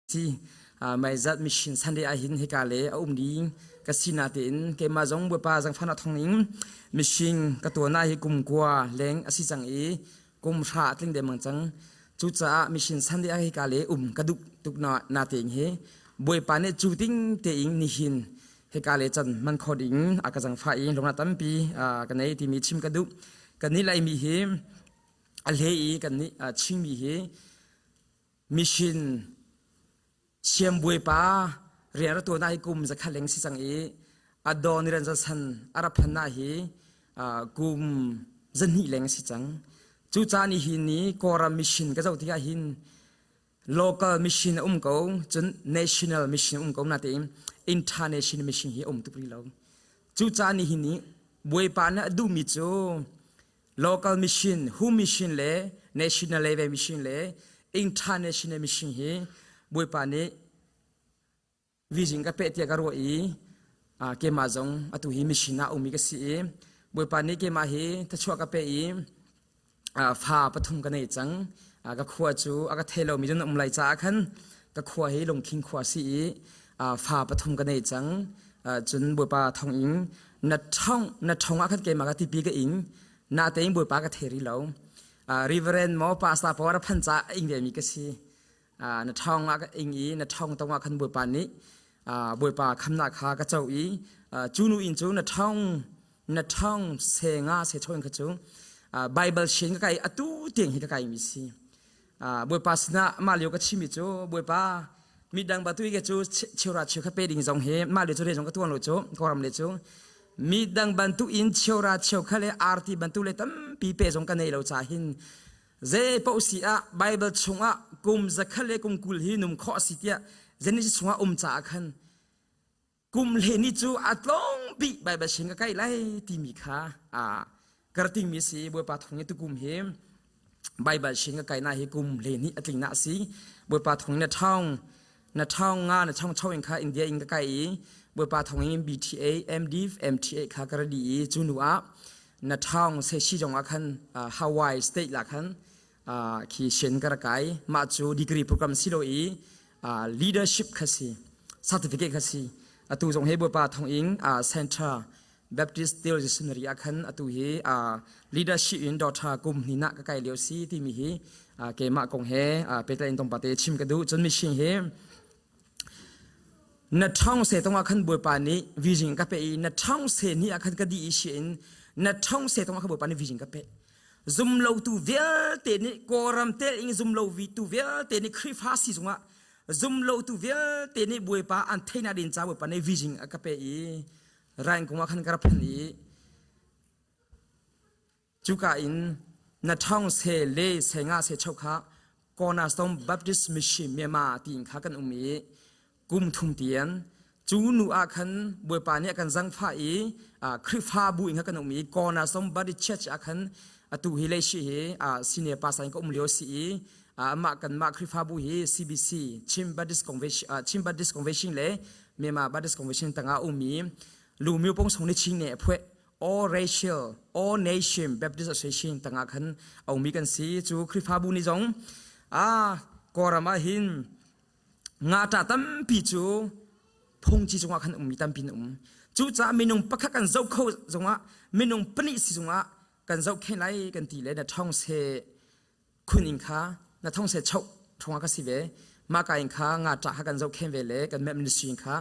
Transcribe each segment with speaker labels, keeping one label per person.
Speaker 1: Si meizat mission Sunday ah hin hika le a um ding ka si natein keimah zong Bawipa zangfahnak thawngin mishing ka tuan ah hi kum kua leng a si cang i kum hra a tling dengmang cang. Cucaah mission Sunday ah hika le um ka duh tuk na natein hi Bawipa nih cu ting tein nihin hika le can man kho ding a ka zangfah i lungna tampi ka nei timi chim ka duh. Kan nih Laimi hi a hle i kan nih Chinmi hi Mission siambawipa rian ra tuan ah hi kum zakhat leng si cang i a dawn rian san a ra phan ah hi kum zahnih leng si cang. Cucaah nihin ni Kawlram mission ka zoh tikah hin local mission a um ko cun national mission a um ko natein international mission hi a um tuk rih lo. Cucaah nihin ni Bawipa nih a duhmi cu local mission, home mission le national level mission le international mission hi Bawipa nih vision ka peh tiah ka ruah i keimah zong atu hi mission ah ummi ka si i Bawipa nih keimah hi thachuah ka peh i fa pathum ka nei cang. Ka khua cu a ka thei lomi zong um lai caah khan ka khua hi lungkhing khua si i fa pathum ka nei cang. Cun Bawipa thong in na thong na thong ah khan keimah ka tipi ka ing natein Bawipa ka thei rih lo. Reverend maw pastor paw ra phan ca a ing ve mi ka si. Na thong ah ka ing i na thong tong ah khan Bawipa nih Bawipa khamnak kha ka co i cu nu in cu na thong na thong se nga se choin kha cu Bible shin ka kai atu tiang hi ka kai mi si. Bawipa sinah mah lio ka chimmi cu Bawipa midang batu ke cu cheura cheu kha pe ding zong hi mah lio cu re zong ka tuan lo cu Kawlram le cu midang bantuk in cheura cheu kha le arti bantuk le tampi pe zong ka nei lo ca hin zei paoh si ah Bible chungah kum zakhat le kum 20 hi num khawh si tiah Genesis chungah um caah khan kum hle ni cu a tlawng bik Baibal sin ka kai lai timi kha a karting mi si Bawipa thong i tukum hi Baibal sin ka kai na hi kum hle ni a tling na si Bawipa thong na thong na thong nga na thong chau in kha India in ka kai i Bawipa thong in BTA MDiv MTA kha ka radi i cu nu ah na thong se si zong ah khan Hawaii state la khan khi shin ka rak kai mah cu degree program si lo i leadership kha si certificate kha si atu zong he Bawipa thong in Center Baptist Theology Seminary ah khan atu hi leadership in doctor kum hni na ka kai lio si timi hi keimah kong he petlai in tongpa te chim ka duh cun machine hi na ṭhawng se tongah khan Bawipa nih vision ka pe i na ṭhawng se ni ah khan ka di i si in na ṭhawng se tongah khan Bawipa nih vision ka pe zumlotu vialte nih Kawlram tel in zumlo tu vialte nih Khrihfa si zungah zumlotu vialte nih Bawipa an theihnak ding ca Bawipa nih vision a ka pe i rain kung ah khan ka ra phan i Cuka in na ṭhawng se le se nga se cheu kha Cornerstone Baptist Mission Myanmar tiin kha kan um i kum thum tian cu nu ah khan Bawipa nih a kan zangfah i Khrihfabu in kha kan um i Cornerstone Baptist Church ah khan atu hi leishi hi senior pastor in ka um lio si i amah kanmah Khrihfabu hi CBC Chin Baptist Convention Chin Baptist Convention le Myanmar Baptist Convention tangah ummi Lumio pong song ni ching ne phueh All Racial All Nation Baptist Association tangah khan a ummi kan si cu Khrihfabu nih zong a Kawlram ah hin ngata tampi cu phungci cungah khan ummi tampi an um cucaah minung pakhat kan zoh kho zongah minung pahnih si zongah kan zohkhenh lai kan ti le na ṭhawng se khun in kha na thong se choh thonga ka si ve mah ka in kha nga ṭah kha kan zohkhen ve le kan map ministry in kha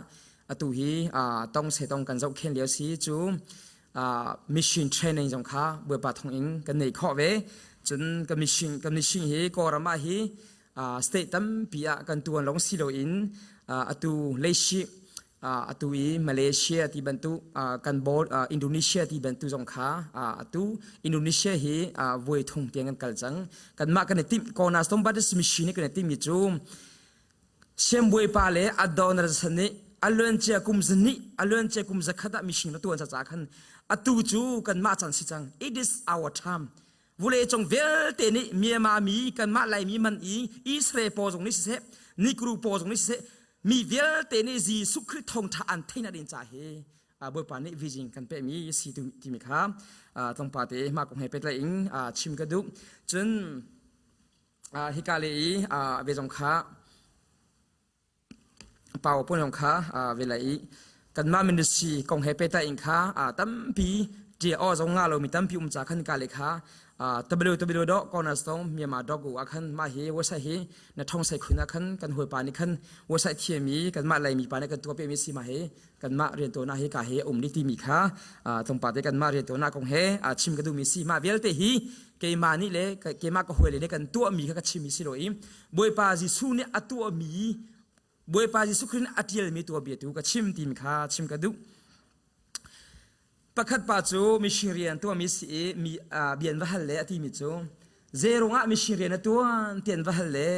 Speaker 1: atu hi tong se tong kan zohkhen lio si cu mission training zong kha Bawipa thong in kan nei khawh ve cun ka mission ka mission hi Kawlram ah hi state tampi ah kan tuan lawng si loin atu leishih atu i Malaysia ti bantuk kan board Indonesia ti bantuk zong kha atu Indonesia hi voi thum tiang kan kal cang kanmah kan i timh Cornerstone Baptist Mission kan i timmi cu Siambawipa le Adonai san nih a luancia kum zahnih a luancia kum zakhat ah mission na tuan caah khan atu cu kanmah caan si cang it is our time Vulei cung vialte nih Myanmar mi kanmah Laimi man i Israel paw zong nih siseh Nikru paw zong nih siseh mi vialte nih Jesuh Khrih thawngṭha an theihnak ding ca hi Bawipa nih vision kan pehmi si timi kha tlawmpal te mah kong he pehtlaih in chim ka duh. Cun hika le i ve zong kha. PowerPoint zong kha ve lai i kanmah ministry kong he pehtlai in kha tampi ṭia aw zong nga lomi tampi um ca khan ka le kha www.cornerstonemyanmar.org ah khan mah hi website hi na thong sai khun ah khan kan hawipa nih khan website thiami kanmah Laimi pa nih kan tuah piakmi si mah hi kanmah riantuannak hi ka he um ni timi kha tlawmpal te kanmah riantuannak kong he chim ka duhmi si mah vialte hi keimah nih le keimah ka hawile nih kan tuahmi kha ka chimmi si lo i Bawipa Jesuh nih a tuahmi Bawipa Jesuh Khrih nih a ṭialmi tuabia tu ka chim timi kha chim ka duh. Pakhat pa cu mising rian tuahmi si i mi bia an va hal le a timi cu zeirung ah mising rian a tuan ti an va hal le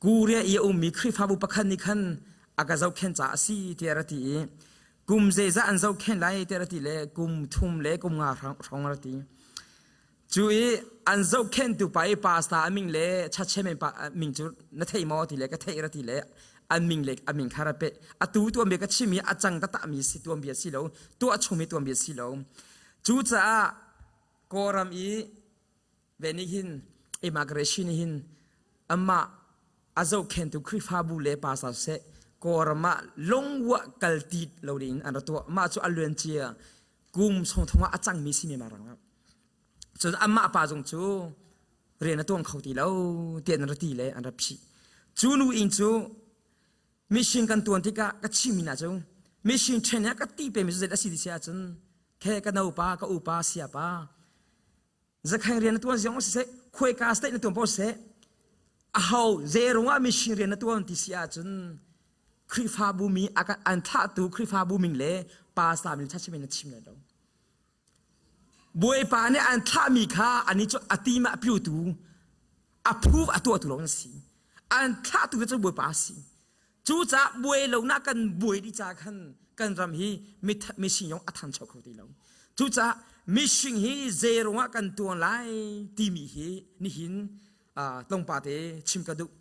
Speaker 1: Korea i a ummi Khrihfabu pakhat nih khan a ka zohkhenh caah a si tiah a ra ti i kum zeizah an zohkhenh lai tiah a ra ti le kum thum le kum nga hrawng a ra ti. Cu i an zohkhenhtu pa i pastor a min le chachemen pa min cu na thei maw ti le ka theih ra ti le an min le a min kha ra pe. Atu tuanbia ka chim i a cang taktak mi si tuanbia si lo, tuah chung mi tuanbia si lo. Cucaah Kawlram i ve nih hin immigration hin amah a zohkhentu Khrihfabu le pastor seh Kawlram ah lungwah kalti lo ding an ra tuah. Mah cu a luan cia kum sawmthum ah a cangmi si men rang ah cun amah pa zong cu rian a tuang kho ti lo tiah an ra ti le an ra phih cu nu in cu machine kan tuan tikah ka chimmi na cu machine ṭhen ah ka ti pemi cu zei a si ti si ahcun khe ka naupa ka upa siapa Zakheng rian na tuan zong siseh, khuaika state na tuan paoh siseh, aho zeirung ah mission rian na tuan ti si ahcun Khrihfabu mi an thlahtu Khrihfabu min le pastor min chachim in na chim lai lo. Bawipa nih an thlahmi kha ani cu a tim ah piutu a proof a tuahtu lawng na si. An thlahtu cu Bawipa a si. Cucaah buai lo nak kan buai dih ca khan kan ram hi mising yong a thancho kho ti lo. Cucaah mising hi zeirung ah kan tuan lai timi hi nihin tlawngpa te chim ka duh.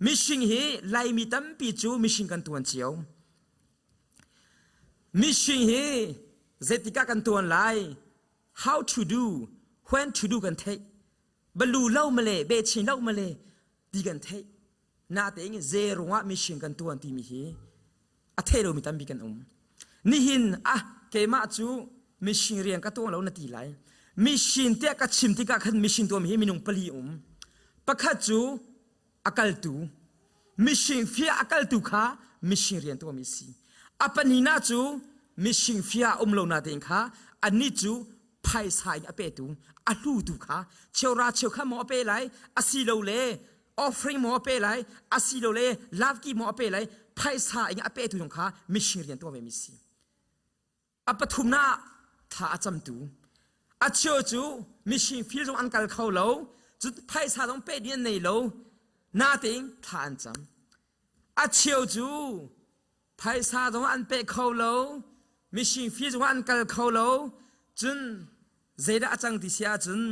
Speaker 1: Mising hi Laimi tampi cu mising kan tuan cio. Mising hi zeitikah kan tuan lai, how to do, when to do kan theih. Balu lo male, be chin lo male ti kan theih. Natein zeirung ah mising kan tuan timi hi a thei lomi tampi kan um. Nihin ah keimah cu mising rian ka tuan lo na ti lai. Mising tiah ka chim tikah khan mising tuam hi minung pali um. Pakhat cu a kaltu. Mising fia a kaltu kha mising rian tuami si. A panina cu mising fia um lo na tein kha anih cu phaisa in a petu a hlutu kha cheura cheukha maw a pe lai asilole offering maw a pe lai asilole lavki maw a pe lai phaisa in a petu zong kha mising rian tuah vemi si a pathumnak thla a camtu a cheu cu mising fil zong an kal kho lo cu phaisa zong pe ding an nei lo natein thla an cam a cheu cu phaisa zong an pe kho lo mising fil zong an kal kho lo cun zeidah a cang ti si ahcun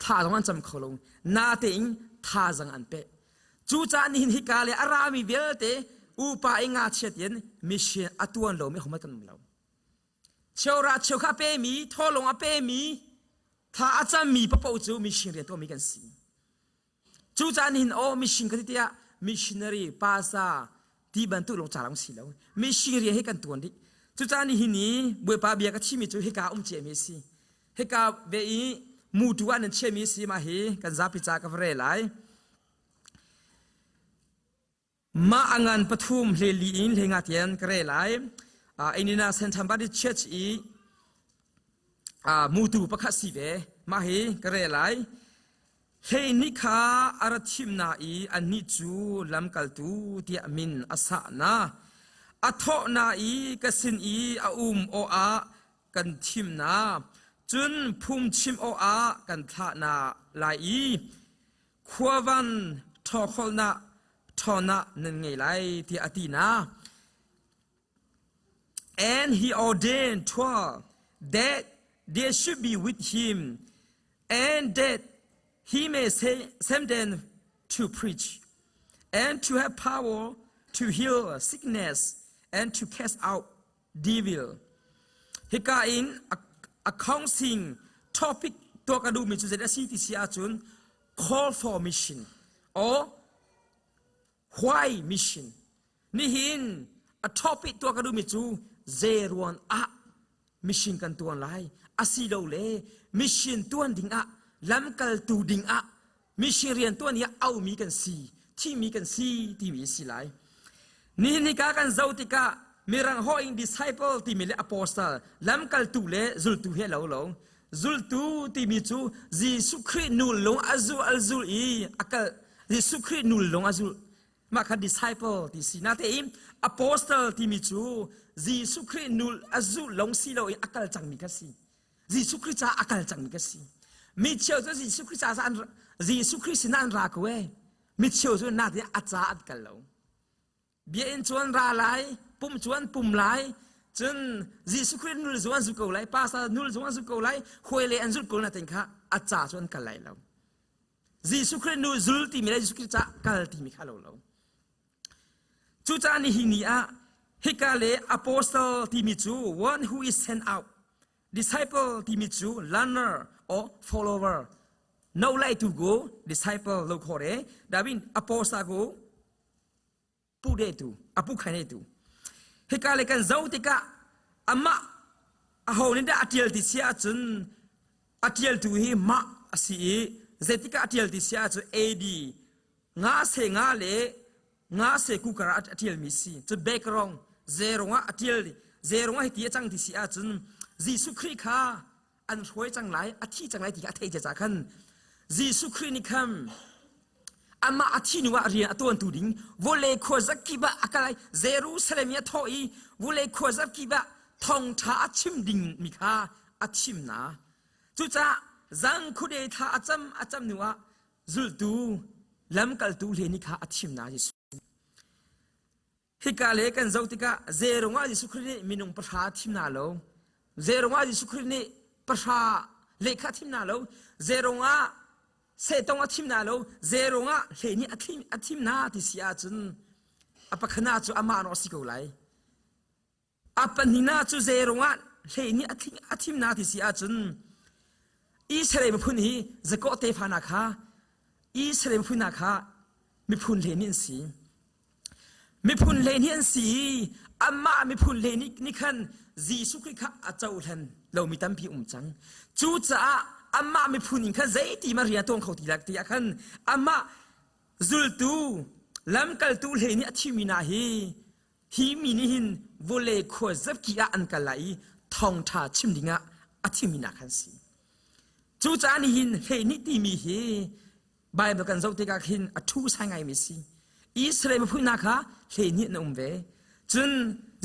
Speaker 1: tha zong an cam kho lo natein thazang an pek cucaah nihin hika le a rami vialte upa i ngakchia tian mission a tuan lomi hohmanh kan um lo cheura cheukha a pemi tholong a pemi thla a cammi papoh cu mission rian tuahmi kan si Cucaah nihin aw mission ka ti tiah missionary pasa ti bantuk lawng ca lang si lo. Mission rian hi kan tuan dih. Cucaah nihin i Bawipa bia ka chimmi cu hika um ciami a si. Hika ve i mutu ah nan chiami a si mah hi kan zapi ca ka va rel lai. Mah a ngan pathum hleli in hlenga tian ka re lai. Inina Central Baptist Church i mutu pakhat si ve. Mah hi ka re lai. Hlei nih kha a ra thimna i annih cu lamkaltu tiah min a sahna. A thawhna i ka sin i a um awh kan thimna. Cun phungchim awh kan thlahna lai i khuavan ṭhawkholhnak ṭhawnah nan ngei lai tiah a ti na. And he ordained 12 that they should be with him and that he may send them to preach and to have power to heal sickness and to cast out devil. Hika in accounting topic tuah ka duhmi cu zei a si ti si ahcun call for mission or. Why mission? Nihin a topic tuah ka duhmi cu zeruan ah mission kan tuan lai asilole mission tuan ding ah lamkaltu ding ah mission rian tuan hi aumi kan si thimi kan si timi si lai. Nihin ni ka kan zoh tikah mirang hoing disciple timi le apostle lamkaltu le zultu he lo lo zultu timi cu Jesuh Khrih nul lung a zul al zul i a kal Jesuh Khrih nul lung a zul mah kha disciple ti si natein apostle timi cu Jesuh Khrih nul a zul lung si lo in a kal cangmi kha si Jesuh Khrih caah a kal cangmi kha si mi cheu cu Jesuh Khrih caah an Jesuh Khrih sinah an ra ko e mi cheu cu natein a ca an kal lo Biakinn cu an ra lai, pum cu an pum lai, cun Jesuh Khrih nul zong an zul ko lai, pastor nul zong an zul ko lai, hawile an zulh ko natin kha a ca cu an kal lai lo. Jesuh Khrih nu zul timi le Jesuh Khrih ca kal timi kha lo lo. Cucaah nihin ni ah hika le apostle timi cu one who is sent out, disciple timi cu learner or follower, no lai tu go disciple lo khore, David apostle go pu tu a pu khaine tu hika le kan zo tikah amah aho nih dah a tial ti si ahcun a tialtu hi mah a si i zeitikah a tial ti si ahcun AD nga se nga le nga se ku kar a tialmi si cu background zerong ah a tial zerong ah hiti a cang ti si ahcun Jesuh Khrih kha an hruai cang lai a thi cang lai ti kha a theih caah khan Jesuh Khrih nih khan amah a thi hnu ah rian a tuantu ding vawlei khuazakip ah a kal ai Jerusalem i a thawh i vawlei khuazakip ah thawngṭha a chim ding mi kha a thim hna cucaah zang khuade thla a cam a cam hnu ah zultu lamkaltu hle ni kha a thim hna Jesuh Hika le kan zoh tikah zeirung ah Jesuh Khrih nih minung pahra thim hna lo. Zeirung ah Jesuh Khrih nih pahra lehkha thim hna lo. Zeirung ah sehtong a thim hna lo. Zeirung ah hle nih a thim hna ti si ahcun a pakhana cu amah no a si ko lai. A pahnihnak cu zeirung ah hle nih a thim hna ti si ahcun Israel miphun hi Jakob tefa hna kha Israel miphun hna kha miphun hle nih an si. Miphun hle nih an si i amah miphun hle nih khan Jesuh Khrih kha a cohlan lomi tampi um cang. Cucaah amah miphun in khan zeiti ma rian a tuan kho ti lai ti ah khan amah zultu lamkaltu hle nih a thimi hna hi Hi mi nih hin vawlei khua zapki ah an kal lai i thawngṭha chim dingah a thimmi hna khan si. Cucaah nihin hleihnih timi hi Baibal kan zoh tikah khin a thu sai ngaimi si. Israel miphun hna kha hleihnih an um ve. Cun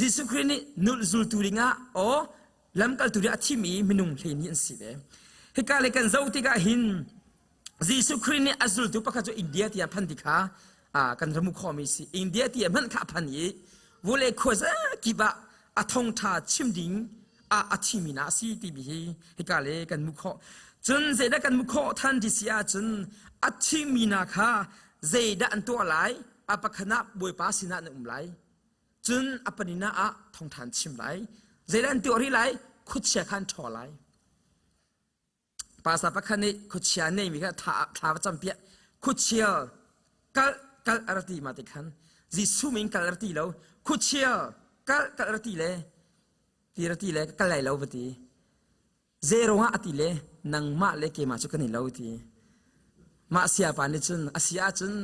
Speaker 1: Jesuh Khrih nih nulh zultu dingah aw lamkaltu ding a thim i minung hleihnih an si ve. Hika le kan zoh tikah hin Jesuh Khrih nih a zultu pakhat cu India tiah phan ti kha kan ramu khawhmi si. India ti hmanh kha a phan i vawlei khuaza kip ah a thawngṭha chim ding ah a thimi na a si timi hi hika le kan mu khawh. Cun zeidah kan mu khawh than ti si ahcun a thimi na kha zeidah an tuah lai a pakhat ah Bawipa sinah an um lai. Cun a panina ah thawngṭha an chim lai. Zeidah an tuah rih lai? Khuachia kha an ṭhawl lai. Pastor pakhat nih khuachia neimi kha thla thla va campiak khuachia kal kal a ra ti ma ti khan Jesuh min kal a ra ti lo khuachia kal kal a ra ti le ti ra ti le kal lai lo va ti zero ah a ti le nangmah le keimah cu kan i lo ti mah siapa nih cun a si ahcun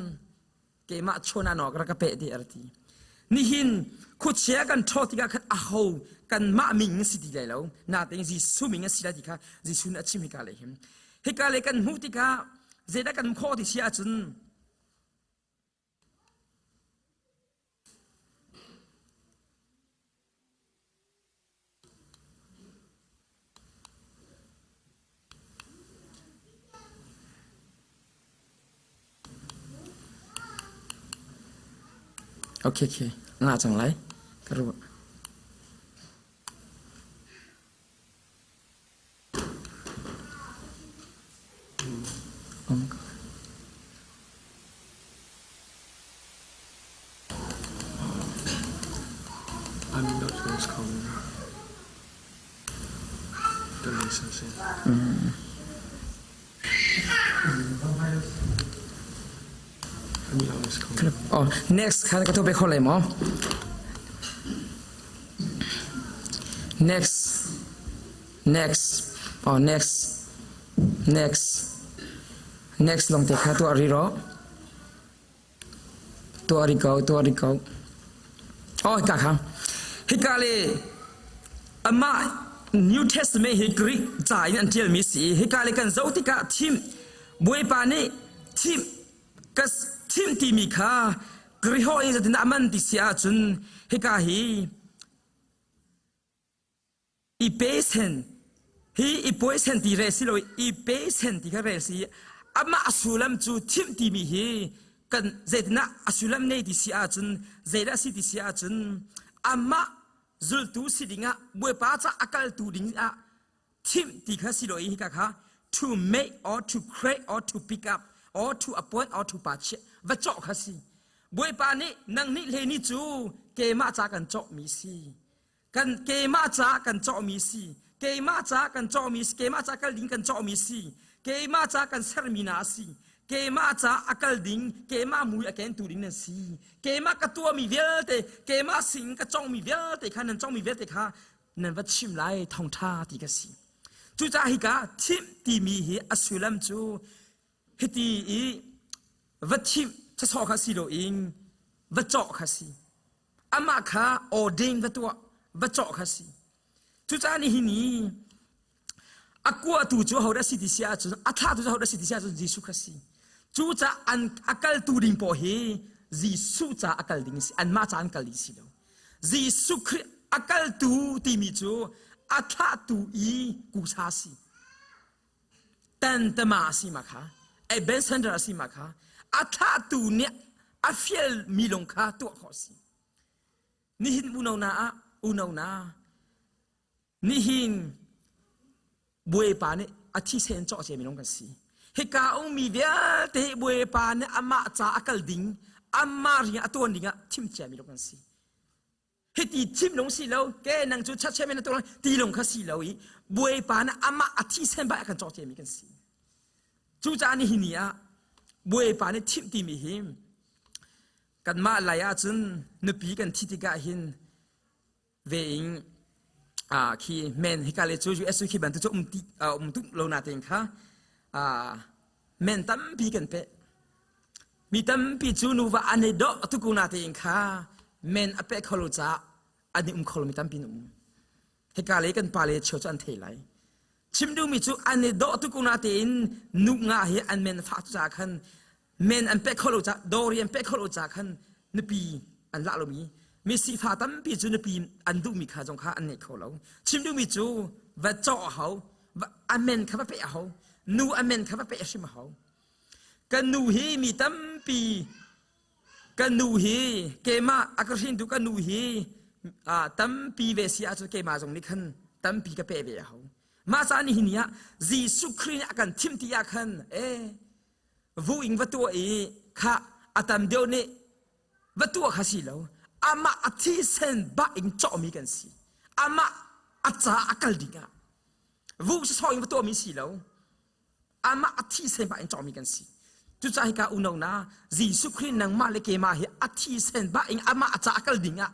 Speaker 1: keimah chawn ah nawk rak ka peh ti a ti nihin khuachia kan ṭhaw tikah khan aho kanmah ming si ti lai lo natein Jesuh ming a si lai ti kha Jesuh nih a chim hika le hin hika le kan hmuh tikah zeidah kan khawh ti si ahcun Okay, okay. Nga cang lai. Ka ruah. Um.
Speaker 2: I'm not first coming. The licensing.
Speaker 1: Oh, next khan ka topic kho lai maw? Next. Next. Oh, next. Next. Next long te kha tuah ri ro. Tuah ri ko, tuah ri ko. Oh, hika kha. Hika le amah New Testament hi Greek ca in an ṭialmi si i hika le kan zoh tikah thim Bawipa nih thim ka thim timi kha Greek holh in zeitindah a man ti si ahcun hika hi I pesen hi i puaisen ti re si lo i pesen ti kha rel si amah a sullam cu thimh timi hi kan zeitinah a sullam nei ti si ahcun zeidah si ti si ahcun amah zultu si dingah Bawipa ca a kaltu ding ah thimh ti kha si lo i hika kha to make or to create or to pick up or to appoint or to purchase va cawh kha si Bawipa nih nang nih hle ni cu keimah ca kan cawhmi si Kan keimah caah kan cawhmi si. Keimah caah kan cawhmi si. Keimah caah kal ding kan cawhmi si. Keimah caah kan sermi na si. Keimah caah a kal ding, keimah mui a kentu ding nan si. Keimah ka tuahmi vialte, keimah sing ka congmi vialte kha nan congmi vialte kha nan va chim lai thawngṭha ti ka si. Cucaah hika thimh timi hi a sullam cu hiti i va thimh sawsawh kha si loin va cawh kha si. Amah kha ordain va tuah, va cawh kha si. Cucaah nihin i a kuatu cu ahodah si ti si ahcun a thlahtu cu ahodah si ti si ahcun Jesuh kha si. Cucaah an a kaltu ding paoh hi Jesuh ca a kal ding si, anmah ca an kal ding si lo. Jesuh Khrih a kaltu timi cu a thlahtu i kusa si. Tantama a si ma kha, Advent Center a si ma kha, a thlahtu nih a fialmi lung kha tuah khawh a si. Nihin unau na ah unau na nihin Bawipa nih a thisen cawh cia minung kan si. Hika ummi vialte Bawipa nih amah ca a kal ding, amah rian a tuan ding ah thim cia mi lung kan si. Hiti thim lung si lo, ke nang cu chat men na tuah ti lung kha si lo i Bawipa nih amah a thisen bai a kan cawk ciami kan si. Cucaah nihin ni ah Bawipa nih thimh timi hi kanmah lai ahcun nupi kan thi tikah hin ve in khi men hika le cu US khi bantuk cu um ti um tuk lo na tein kha men tampi kan peh Mi tampi cu nuva an i dawh tuk na tein kha men a peh kho lo caah an i um kho lomi tampi an um. Hika le kan pale cheu cu an thei lai. Chim duhmi cu an i dawh tuk na tein nu nga hi an men fah tu caah khan men an peh kho lo caah dawri an peh kho lo caah khan nupi an lah lomi mi sihfa tampi cu nupi an duhmi kha zong kha an ngei kho lo. Chim duhmi cu va cawh a hau, a men kha va peh a hau, nu a men kha va peh hrim a hau. Kan nu hi mi tampi kan nu hi keimah a ka hrintu kan nu hi tampi ve si ahcun keimah zong nih khan tampi ka peh ve a hau. Mah caan ni hi ni ah Jesuh Khrih nih a kan thim ti ah khan eh vu ing va tuah i kha a tam deuh nih va tuah kha si lo amah a thisen bah in cawhmi kan si amah a ca a kal ding ah vu sawsawh in va tuahmi si lo Amah a thisen bah in cawkmi kan si. Cucaah hika unau na Jesuh Khrih nangmah le keimah hi a thisen bah in amah a ca a kal ding ah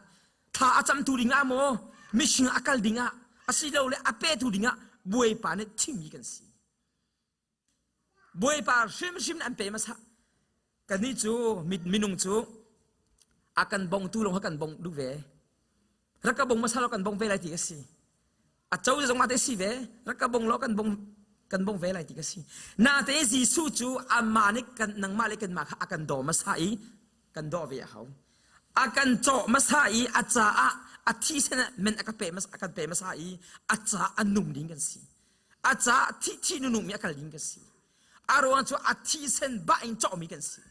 Speaker 1: thla a camtu ding ah maw mising a kal ding ah asilole a petu ding ah Bawipa nih thimmi kan si. Bawipa hrimhrim an pe hmasa. Kannih cu minung cu a kan bongtu lawng kha kan bong duh ve. Rak ka bong hmasa law kan bong ve lai ti ka si. A co zong ah te si ve. Rak ka bong law kan bong kan bong ve lai ti ka si. Nate Jesuh cu amah nih kan nangmah le kanmah kha a kan daw hmasa i kan daw ve a hau. A kan cawh hmasa i a caah a thisen men a ka pe hmasa a kan pe hmasa i a caah a nung ding kan si. A caah thi thi nunung mi a kal ding kan si. A ruang cu a thisen bah in cawhmi kan si.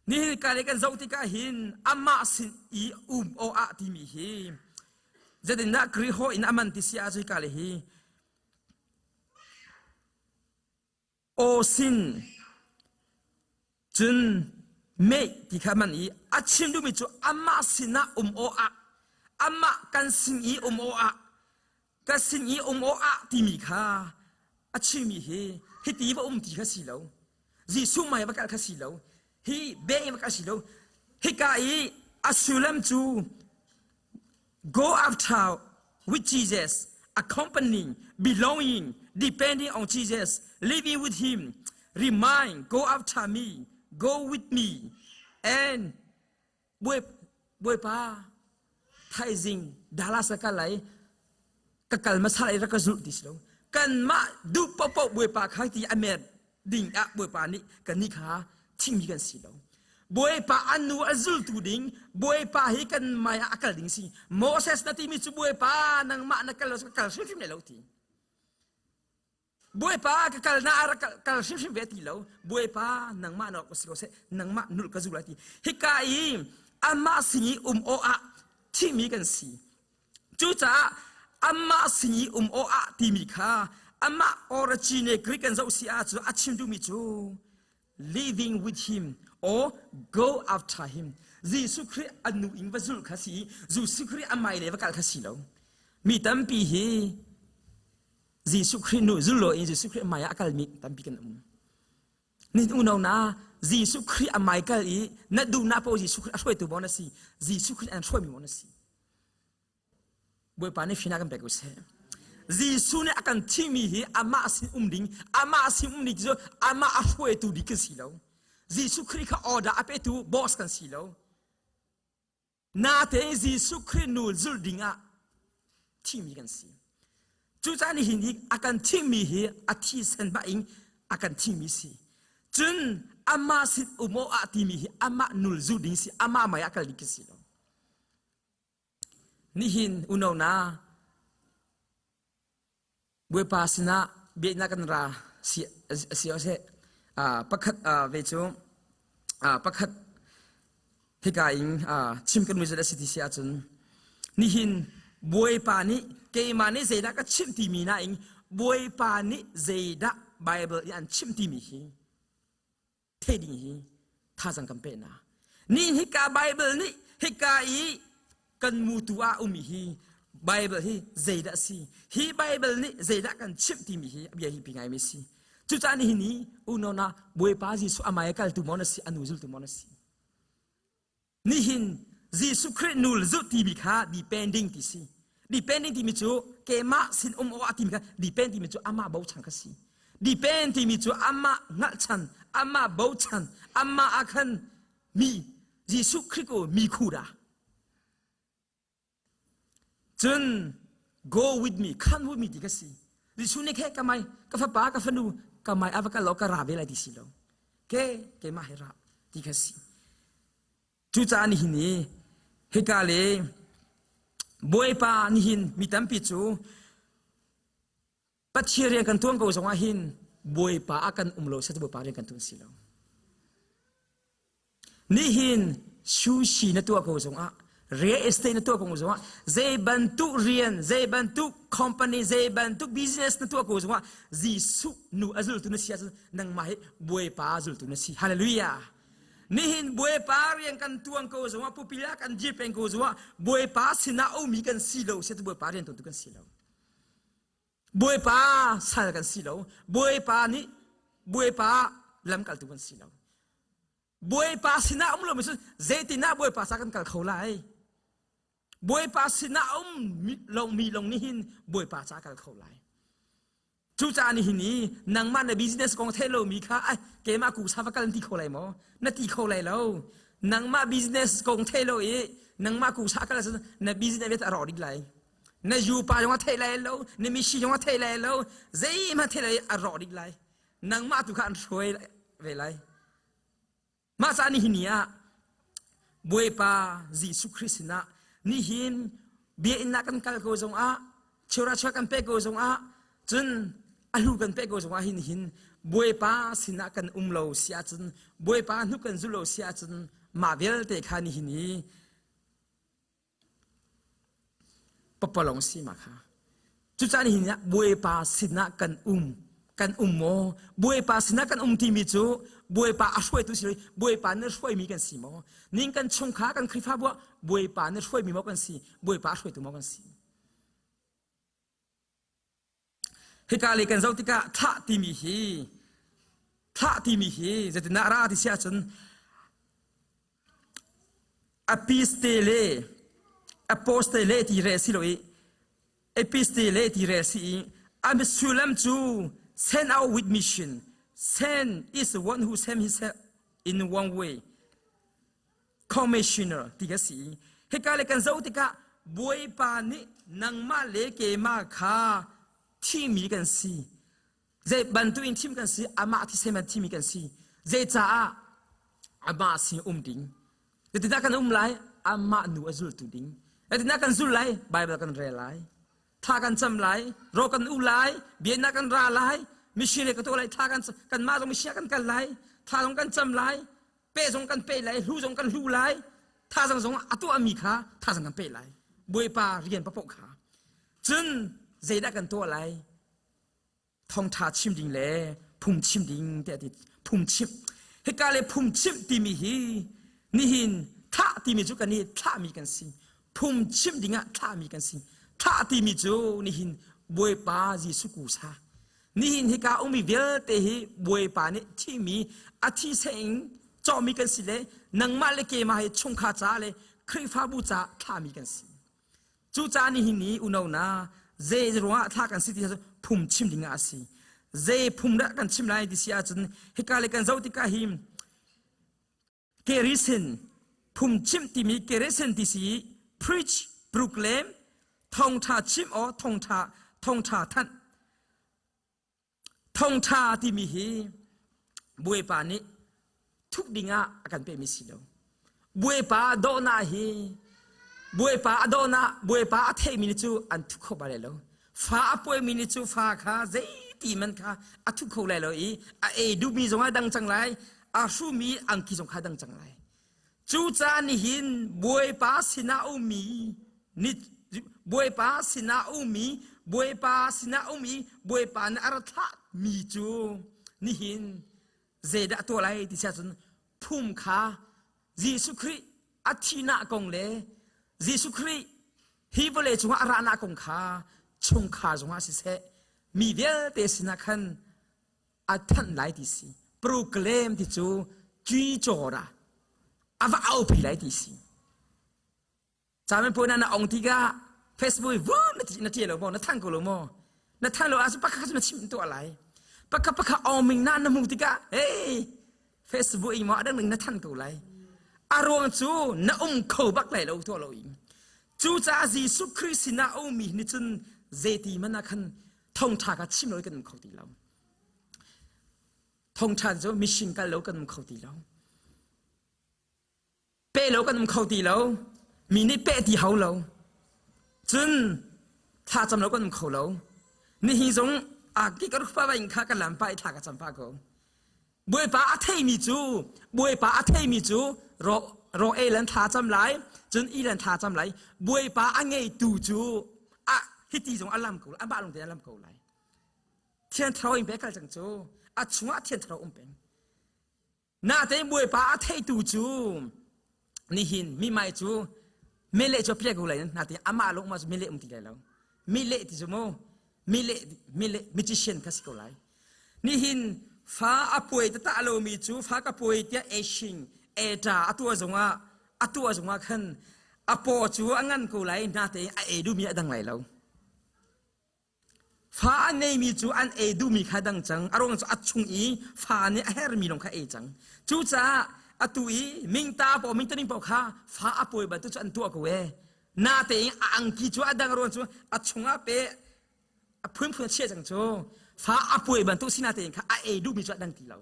Speaker 1: Nihin ka le kan zoh tikah hin amah sin i um aw ah timi hi zeitindah Greek in aman ti si ah cui ka le hi aw sin cun meh ti kha man i a chim duhmi cu amah sinah um aw ah amah kan sin i um aw ah ka sin i um aw ah timi kha a chimmi hi hiti va um ti kha si lo Jesuh mai va kal kha si lo. Hi beng a si lo. Hika i a sullam cu go after with Jesus, accompanying, belonging, depending on Jesus, living with him, remind, go after me, go with me, and Bawipa thaizing Dallas ka kal lai ka kal hmasa lai rak ka zulh ti si lo kanmah duh paohpaoh Bawipa kha ti a mer ding ah Bawipa nih kannih kha thimmi kan si lo Bawipa an nu a zultu ding Bawipa hi kan mai ah a kal ding si Moses na timi cu Bawipa nangmah na kal lo ka kal hrimhrim lai lo ti Bawipa ka kal na a rak kal hrimhrim ve ti lo. Bawipa nangmah na si ko seh nangmah nulh ka zul lai ti. Hika i amah sin i um awh ah thimi kan si. Cucaah amah sin i um awh ah timi kha amah origin Greek kan zoh si ahcun a chim duhmi cu living with him or go after him. Jesuh Khrih a nu in va zulh kha si Jesuh Khrih a mai le va kal kha si lo. Mi tampi hi Jesuh Khrih nu zul lo in Jesuh Khrih hmai ah a kalmi tampi kan um. Nin unau na Jesuh Khrih a mai kal i na duhnak paoh Jesuh Khrih a hruaitu maw na si Jesuh Khrih an hruaimi maw na si Bawipa nih fina kan pek u seh. Jesuh nih a kan thimi hi amah sin um ding amah sin um ding cu amah a hruaitu ding kan si lo. Jesuh Khrih kha order a petu boss kan si lo. Natein Jesuh Khrih nawl zulh dingah thimi kan si. Cucaah nihin hi a kan thimmi hi a thisen bah in a kan thimmi si. Cun amah sin um awh ah timi hi amah nul zulh ding si, amah mei ah kal ding kan si lo. Nihin unau na Bawipa sinah biaknak kan ra si si seh pakhat ve cu pakhat hika in chim kan mizat a si ti si ahcun nihin Bawipa nih keimah nih zeidah ka chimh timi nain Bawipa nih zeidah Bible in an chimh timi hi theih ding hi thazang kan pe na ni hika Bible nih hika i kan mutu ah umi hi Bible hi zeidah si hi Bible nih zeidah kan chimh timi hi a bia hi pi ngai mi si cucaah nihin ni unau na Bawipa Jesuh amai kaltu maw na si anu zultu maw na si Nihin Jesuh Khrih nul zulh timi kha depending ti si. Depending timi cu keimah sin um awk timi kha depend timi cu amah bochan kha si. Depend timi cu amah hngalhchan, amah bochan, amah ah khan mi Jesuh Khrih ko mi khu dah. Cun go with me, come with me ti ka si. Jesuh nih khe ka mai, ka fapa, ka fanu, ka mai a va kal lo ka ra ve lai ti si lo. Ke keimah he ra ti kha si. Cucaah nihin i hika le Bawipa nihin mi tampi cu Pathian rian kan tuan ko zongah hin Bawipa ah kan um lo set Bawipa rian kan tuan si lo. Nihin sushi na tuah ko zongah real estate na tuah ko zongah zei bantuk rian zei bantuk company zei bantuk business na tuah ko zongah Jesuh nu a zultu na si ahcun nangmah hi Bawipa zultu na si hallelujah nihin Bawipa rian kan tuan ko zongah pupil ah kan dir peng ko zongah Bawipa sinah ummi kan si lo si Bawipa rian tuantu kan si lo Bawipa sal kan si lo Bawipa nih Bawipa lamkaltu kan si lo Bawipa sinah um lomi cu zeitinah Bawipa sa kan kal kho lai? Bawipa sinah um lomi lawng nih hin Bawipa ca kal kho lai. Cucaah nihin i nangmah na business kong theih lomi kha ai keimah ku sa va kal ti kho lai maw? Na ti kho lai lo. Nangmah business kong theih lo i nangmah ku sa kal ahcun na business vialte a rawk dih lai. Na yupa zong a theih lai lo, na misi zong a theih lai lo, zeihmanh theih lai a rawk dih lai. Nangmah tu kha an hruai ve lai. Mah ca nihin ni ah Bawipa Jesuh Khrih sinah nihin biakinn ah kan kal ko zongah cheuhra cheuh kan pek ko zongah cun a hlu kan pek ko zongah hin hin Bawipa sinah kan um lo si ahcun Bawipa hnu kan zul lo si ahcun mah vialte kha nihin hi Papalong si ma kha. Cucaah nihin ah Bawipa sinah kan um. Kan um maw? Bawipa sinah kan um timi cu Bawipa a hruaitu si Bawipa nih hruaimi kan si maw? Ning kan chungkhar kan Khrihfabu ah Bawipa nih hruaimi maw kan si? Bawipa a hruaitu maw kan si? Hika lei kan zoh tikah thlah timi hi thlah timi hi zeitindah ra ti si ahcun. Epistele apostele ti re si lo i epistele ti re si i a sullam cu send out with mission. Send is the one who send himself in one way. Commissioner ti ka si. Hika le kan zoh tikah Bawipa nih nangmah le keimah kha thimi kan si. Zei bantuk in thim kan si, amah thisen man thimi kan si. Zeicaah amah sin um ding. Zeitindah kan um lai? Amah nu a zultu ding. Zeitindah kan zul lai? Bible kan rel lai. Thla kan cam lai, ro kan u lai, biaknak kan ra lai, missionary ka tuah lai, thla kan kanmah zong mission kan kal lai, thla zong kan cam lai, pe zong kan pe lai, hlu zong kan hlu lai, thazang zong a tuahmi kha thazang kan pe lai. Bawipa rian papoh kha. Cun zeidah kan tuah lai? Thawngṭha chim ding le phungchim ding tiah ti phungchim hika le phungchim timi hi nihin thlah timi cu kan i thlahmi kan si phungchim dingah thlahmi kan si thlah timi cu nihin Bawipa Jesuh kusa nihin hika ummi vialte hi Bawipa nih thimi a thi seng cawhmi kan si le nangmah le keimah hi chungkhar ca le Khrihfabu ca thlahmi kan si Cucaah nihin ni unau na zei ruangah thla kan si ti cu phung chim ding ah a si. Zei phung dah kan chim lai ti si ahcun hika le kan zoh tikah hi kerisen phung chim timi kerisen ti si preach proclaim thawngtha chim aw thawngtha thawngtha thanh Thawngṭha timi hi Bawipa nih thuk dingah a kan pekmi si lo. Bawipa dawhnak hi Bawipa a dawhnak Bawipa a theimi nih cu an thup kho bal lai lo. Fa a puaimi nih cu fa kha zeiti man kha a thup kho lai lo i a ei duhmi zong a dang cang lai, a hrumi angki zong kha dang cang lai. Cucaah nihin Bawipa sinah ummi ni Bawipa sinah ummi Bawipa sinah um i Bawipa nih a ra thlahmi cu nihin zeidah a tuah lai ti si ahcun phung kha Jesuh Khrih a thihnak kong le Jesuh Khrih hi vawlei cungah a rahnak kong kha chungkhar zongah siseh mi vialte sinah khan a thanh lai ti si proclaim ti cu cui cawra a va aupi lai ti si camen puan na ong tikah facebook vun na ti na tia lo maw na thang ko lo maw na thang lo ahcun pakhat cu na chim tuah lai pakhat pakhat ong ming na na hmuh tikah hey facebook in maw adang ding na than ko lai a ruang cu na um kho bak lai lo tuah lo in cucaah Jesuh Khrih sinah ummi nih cun zeiti man ah khan thongtha kha chim lo kan um kho ti lo thongtha cu mission kal lo kan um kho ti lo pe lo kan um kho ti lo mi nih pe ti hau lo cun thla cam lo kan um kho lo nihi zong a ki ka rupa ba in kha kan lam pa i thla ka cam pa ko Bawipa a theimi cu Bawipa a theimi cu ro ro ei lan thla cam lai cun i lan thla cam lai Bawipa a ngeitu cu a hiti zong a lam ko lai amah lung te a lam ko lai thian thlarau in pe kal cang cu a chungah thian thlarau um peng natein Bawipa a theitu cu nihin mi mai cu mele cu pia ko lai natein amah lung ma cu mele um ti lai lo mele ti cu mu mele mele magician kha si ko lai Nihin fa a puai tata lomi cu fa ka puai tiah eshing eta a tuah zongah a tuah zongah khan a paw cu a ngan ko lai natein a ei duhmi a dang lai lo. Fa a neimi cu an ei duhmi kha dang cang a ruang cu a chung i fa nih a hermi lawng kha ei cang. Cucaah atu i mingta paw mingtaning paoh kha fa a puai bantuk cu an tuah ko ee. Natein a angki cu a dang ruang cu a chungah pe a phunphun a chiah cang cu fa a puai bantuk si natein kha a ei duhmi cu a dang ti lo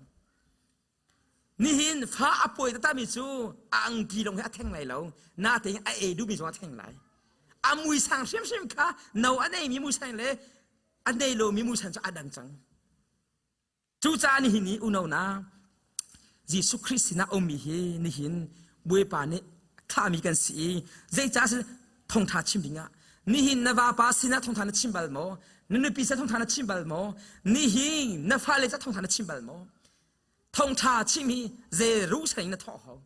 Speaker 1: nihin fa a puai tatami cu a angki lawng hi a theng lai lo natein a ei duhmi zong a theng lai a muisang hrimhrim kha no a neimi muisang le a nei lomi muisang cu a dang cang Cucaah nihin i unau na Jesuh Khrih sinah ummi hi nihin Bawipa nih thlahmi kan si i zeicah si thawngṭha chim dingah nihin na vapa sinah thawngṭha na chim bal maw? Na nupi sinah thawngṭha na chim bal maw? Nihin na fale cah thawngṭha na chim bal maw? Thawngṭha chim hi Jerusalem na thawh hau.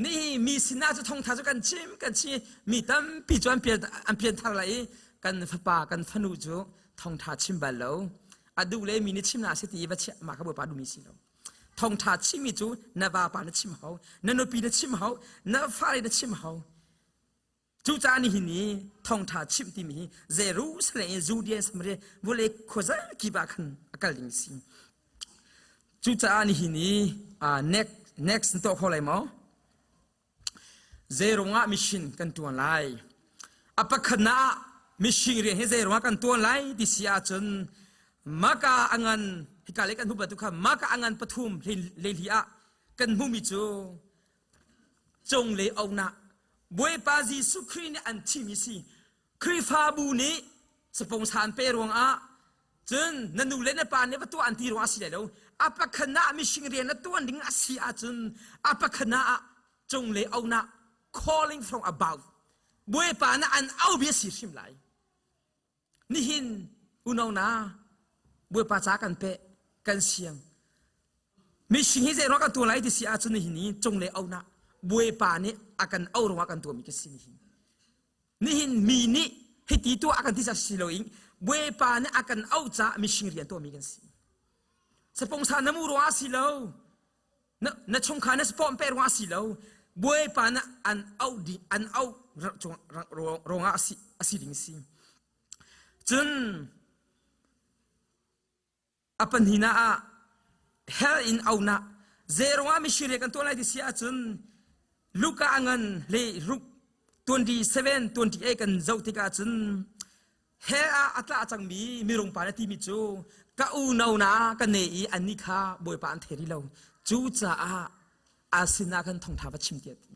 Speaker 1: Nihi mi sinah cu thawngtha cu kan chim kan chim mi tampi cu an pian an pian thar lai i kan fapa kan fanu cu thawngtha chim bal lo a duh le mi nih chim na si ti va chiah mah kha bawipa duhmi si lo. Thawngṭha chimmi cu na vapa na chim hau, na nupi na chim hau, na fale na chim hau. Cucaah nihin i thawngṭha chimh timi hi Jerusalem i Judea Samaria vawlei khuaza kip ah khan a kal ding a si. Cucaah nihin i next next na tuah kho lai maw? Zeirung ah mission kan ṭuan lai? A pakhatnak ah mission rian hi zeirung ah kan ṭuan lai ti si ahcun maka a ngan hika lei kan hmuh bantuk kha maka a ngan pathum leili ah kan hmuhmi cu cunglei auhnak Bawipa Jesuh Khrih nih an thimi si Khrihfabu nih sapongsa an pe ruangah cun na nu le na pa nih va tuah an ti ruangah a si lai lo a pakhatnak ah mising rian na tuan ding a si ahcun a pakhatnak ah cunglei auhnak calling from above Bawipa nih an au bia si hrim lai Nihin unau na Bawipa ca kan peh kan siang. Mising hi zei ruang kan tuah lai ti si ahcun nihin hi cunglei auhnak Bawipa nih a kan au ruangah kan tuahmi ka si nihin. Nihin mi nih hiti tuah a kan ti si loin Bawipa nih a kan auh caah mising rian tuahmi kan si. Sapongsa na mu ruangah si lo. Na, na chungkhar na spawm pe ruangah si lo. Bawipa nih an auh ding an auh ruangah a si, a si ding si. Cun a pahnihnak ah hell in aunak zeiruangah missionary kan tuah lai ti si ahcun Luka a ngan le ruk 27 28 kan zoh tikah cun hell ah a tla cangmi mirung pa na timi cu ka unau na ka ne i annih kha Bawipa an thei rih lo cucaah a sinah khan thawngtha va chim tiah ti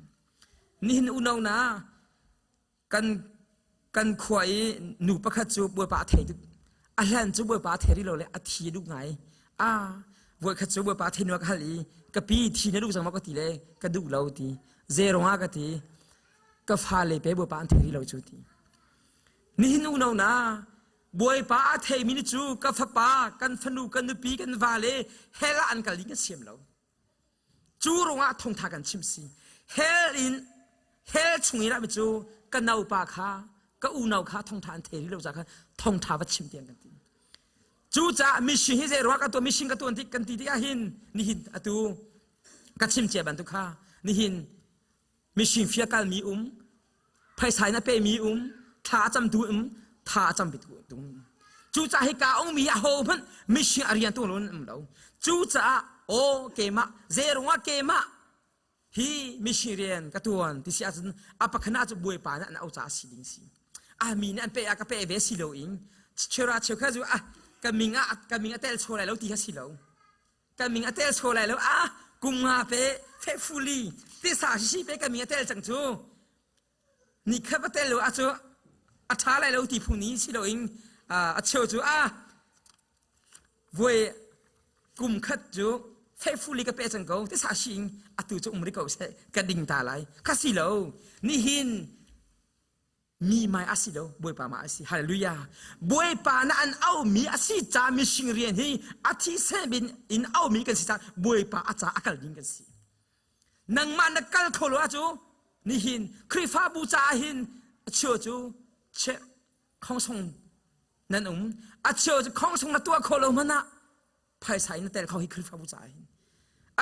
Speaker 1: nihin unau na Kan kan khua i nu pakhat cu Bawipa a thei tuk. A hlan cu Bawipa a thei rih lo le a thi a duh ngai. Ah, voikhat cu Bawipa a thei nu ka hal i ka pi thi na duh cang maw ka ti le ka duh lo ti. Zeirong ah ka ti. Ka fale pe Bawipa an thei rih lo cu ti. Nihin unau na Bawipa a theimi ni cu ka fapa, kan fanu, kan nupi, kan vale hell ah an kal ding kan siam lo. Cu ruangah thawngtha kan chim si. Hell in hell chung i rami cu ka naupa kha ka unau kha thawngtha an thei rih lo ca kha thawngtha va chim tiang kan ti. Cucaah mission hi zei ruang kan tuah mission ka tuan tik kan ti tik ahhin nihin atu ka chim cia bantuk kha nihin Mising fia kalmi um, phaisa in a pemi um, thla a camtu um, tha a campitu um. Cucaah hika ummi aho hmanh mising a rian tu an um lo. Cucaah aw keimah zeirungah keimah hi mising rian ka tuan ti si ahcun a pakhat ah cu Bawipa nih an au caah si ding si. Ah mi nih an pe ah ka pe ve si lo in chera cheukhat cu ah ka ming ah ka ming a tel chaw lai lo ti kha si lo. Ka ming a tel chaw lai lo ah kum nga pe faithfully tisa sisi pe ka ming a tel cang cu ni khat va tel lo ah cu a ṭha lai lo ti phu ni si loin a cheu cu ah voi kum khat cu faithfully ka pe cang ko tisa si in atu cu um ri ko seh ka ding ta lai kha si lo nihin Mi mai a si lo, Bawipa mah a si. Hallelujah. Bawipa na an aumi a si ca mising rian hi a thi bin in aumi kan si ca Bawipa a ca a kal ding kan si. Nangmah na kal kho lo cu nihin Khrihfabu caah hin a cheu cu che khongsong nan um a cheu cu khongsong na tuah kho lo hmanh ah phaisa in na tel kho hi Khrihfabu caah hin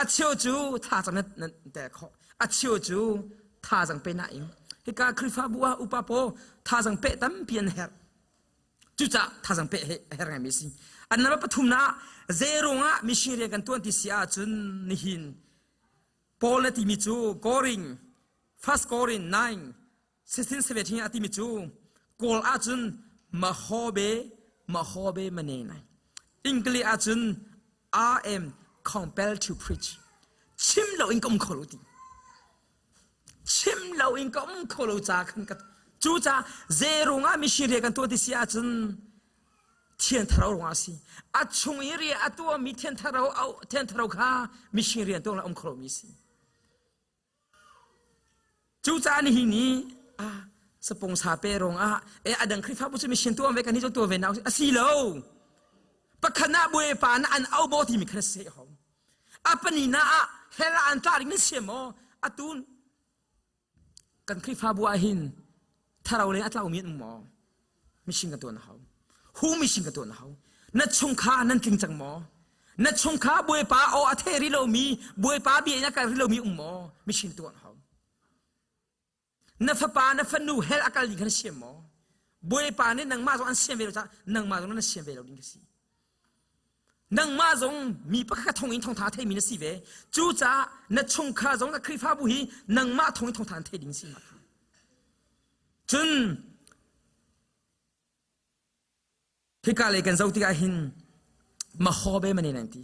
Speaker 1: a cheu cu thazaang na, na tel khawh a cheu cu thazaang pe na ing hika Khrihfabu ah upa paw thazaang pe tampi an herh cucaah thazaang pe he a herh ngaimi si an number pathum na zeirung ah mission rian kan tuan ti si ahcun nihin Paul na timi cu Korin First Korin 9 16 17 a timi cu Kawl ahcun mahobe mahobe mane nai English ahcun I am compelled to preach chim lo in ka um kho lo ti chim lo in ka um kho lo ca khan ka cu ca zeirung ah mission rian kan tuah ti si ahcun thian tharo ruangah a si a chung i rian a tuahmi thian tharo thian tharo kha mission rian tuah la um kho lomi si Cucaah nihin ni ah sapongsa pe ruangah e adang Khrihfabu cu mission tuah ve kan hi cu tuah ve na a si lo. Pakhat na Bawipa na an au bo timi khan se ho. A pani na ah hell ah an tla ding na siam maw? Atun kan Khrihfabu ah hin tharau le a tlaumi an um maw? Mission kan tuah na hau. Hu mission kan tuah na hau. Na chungkhar nan tling cang maw? Na chungkha Bawipa aw a thei rih lomi, Bawipa bia in a kal rih lomi um maw? Mission tuah hau. Na fapa na fanu hell a kal ding kha na siam maw? Bawipa nih nangmah zong an siam ve lo caah nangmah zong na siam ve lo ding ka si. Nangmah zong mi pakhat thong in thongtha theimi na si ve. Cucaah na chungkhar zong na Khrihfabu hi nangmah thong in thongtha an thei ding si ma kha. Cun hika lei kan zoh tikah hin mahobe mane nan ti.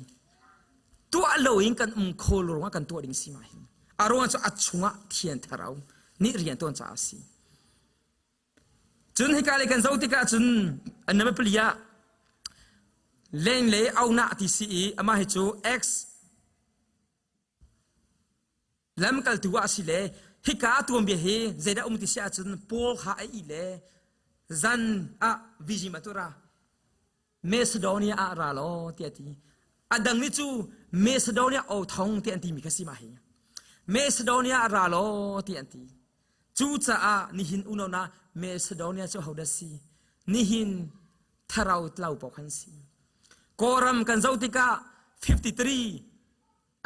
Speaker 1: Tuah loin kan um kho lo ruangah kan tuah ding si ma hin. A ruang cu a chungah thian tharau nih rian tuan caah a si. Cun hika lei kan zoh tikah cun an number pali ah lenglei aunak ti si i amah hi cu X lamkaltu ah a si le hika a tuanbia hi zeidah um ti si ahcun Paul kha a ih le zan ah vizim a tura Macedonia ah ra law tiah a ti. A dang nih cu Macedonia o thong ti an timi kha si mah hi. Macedonia ah ra law ti an ti. Cucaah nihin unau na Macedonia cu hodah si? Nihin tharau tlau paoh khan si. Kawlram kan zoh tikah 53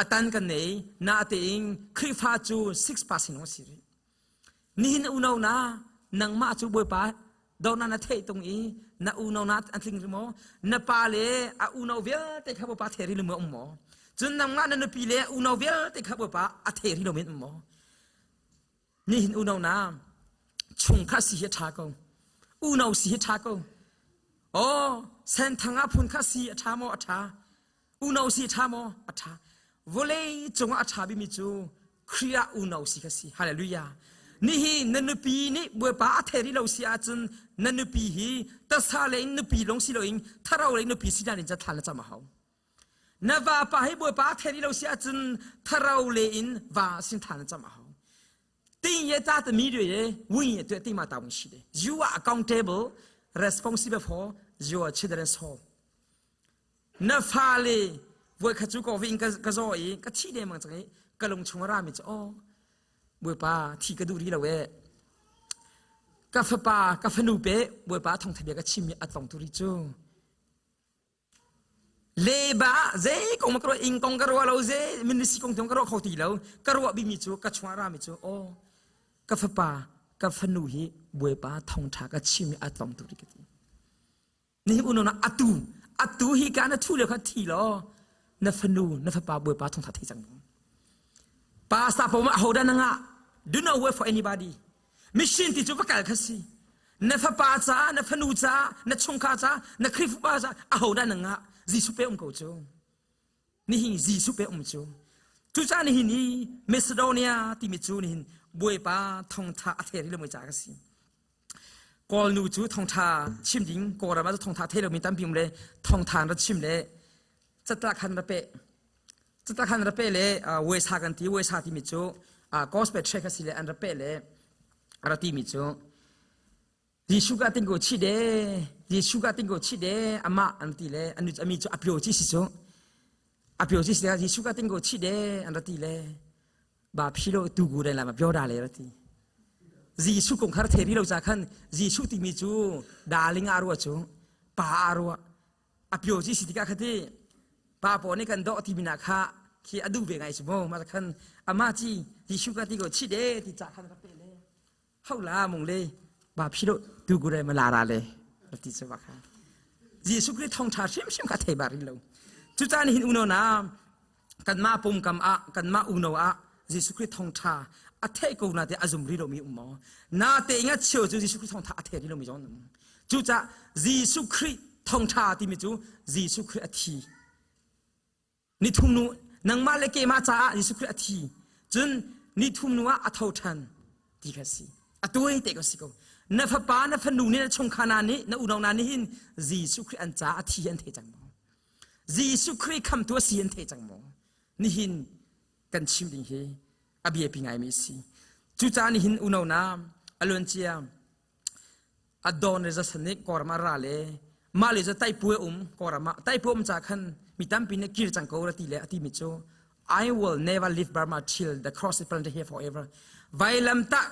Speaker 1: atan kan nei natein Khrihfa cu 6% lawng si rih. Nihin unau na nangmah cu Bawipa dona na theih tung i na unau na an tling ri maw? Na pa le a unau vialte kha Bawipa thei ri lo um maw? Cun nangmah na nupi le unau vialte kha Bawipa a thei ri lo men um maw? Nihin unau na chungkhat si hi a ṭha ko. Unau si hi ṭha ko. Aw, senthang ah phun kha si a ṭha maw? A ṭha. Unau si a ṭha maw? A ṭha. Vawlei cungah a ṭha bimi cu Khrih ah unau si kha si. Hallelujah. Nihin na nupi nih Bawipa a thei rih lo si ahcun na nupi hi tasa lei in nupi lawng si loin thlarau lei nupi si in ca thla na cam a hau. Na vapa hi Bawipa a thei rih lo si ahcun tharau le in va sin than na cam a hau. Ting ye ta ta mi due ye win ye tu ti ma ta wing shi de. You are accountable, responsible for your children's soul. Na fale voi kha cu ko vi in ka zaw i ka thi deng mang cang i ka lung chung a ra mi cu oh Bawipa thi ka duh rih lo e ka fapa ka fanu pe Bawipa thawngtha bia ka chim i a tlong tu ri cu Leba zei kong ma ka ruah ing kong ka ruah lo zei ministry kong tiang ka ruah kho ti lo ka ruah bimi cu ka chungah rami cu aw ka fapa ka fanu hi Bawipa thawngtha ka chim i a tlong tu ka ti nihin unau na atu atu hi ka na thu le kha thi law na fanu na fapa Bawipa thawngtha thei cang pastor po ma hoda na nga do not wait for anybody Mission ti cu va kal kha si. Na fapa caah, na fanu caah, na chungkhar caah, na Khrihfa caah ahodah na ngah? Jesuh pe um ko cu. Nihin Jesuh pe um cu. Cucaah nihin hi Macedonia timi cu nihin Bawipa thawngtha a thei rih lomi ca ka si. Kawl nu cu thawngtha chim ding Kawlram ah thawngtha thei lomi tampi um le thawngtha an ra chim le catlak khan ra peh Cutak han ra pe le wesa kan ti wesa timi cu gospel track a si le an ra pe le ra timi cu Jesuh ka ting ko chi de Jesuh ka ting ko chi de ama an ti le anu ami cu apio chi si cu apio chi si Jesuh ka ting ko chi de an ra ti le ba philo tu gu den la ma pio da le ra ti Jesuh kong khar theri lo cha khan Jesuh timi cu darling arua cu pa arua a pio ci si tikah khati pa paw nih kan dawh ti mi na kha khi a duh ve ngai si mu ma khan ama ci Jesuh ka ti ko chi de ti ca khan ka pe le hau la mung le ba philo tu gure ma la ra le ti chu ba kha Jesuh Christ thong tha hrim hrim kha thei ba rin lo cu caan hin uno na kanmah pumkam ah kanmah uno ah Jesuh Christ thong tha a thei ko na te a zum ri lo mi um maw na te nga cheu cu Jesuh Christ thong tha a thei ri lo mi zong um Cucah Jesuh Khrih thawngṭha timi cu Jesuh Khrih a thi. Nithum nu nangmah le keimah caah Jesuh Khrih a thi. Cun nithum nu ah a tho ṭhan ti kha si. A tuai te ko si ko. Na fapa na fanu nih na chungkhar na nih na unau na nih hin Jesuh Khrih an caah a thi an thei cang maw? Jesuh Khrih khamtu a si an thei cang maw? Nihin kan chim ding hi a biapi ngaimi a si. Cucaah nihin unau na a luancia a dawn le zasan nih Kawlram ah ra le mah le cu taipue um Kawlram ah taipue um ca khan mi tampi nih kir cang ko ra ti le a timi cu I will never leave Burma till the cross is planted here forever. Vailam tah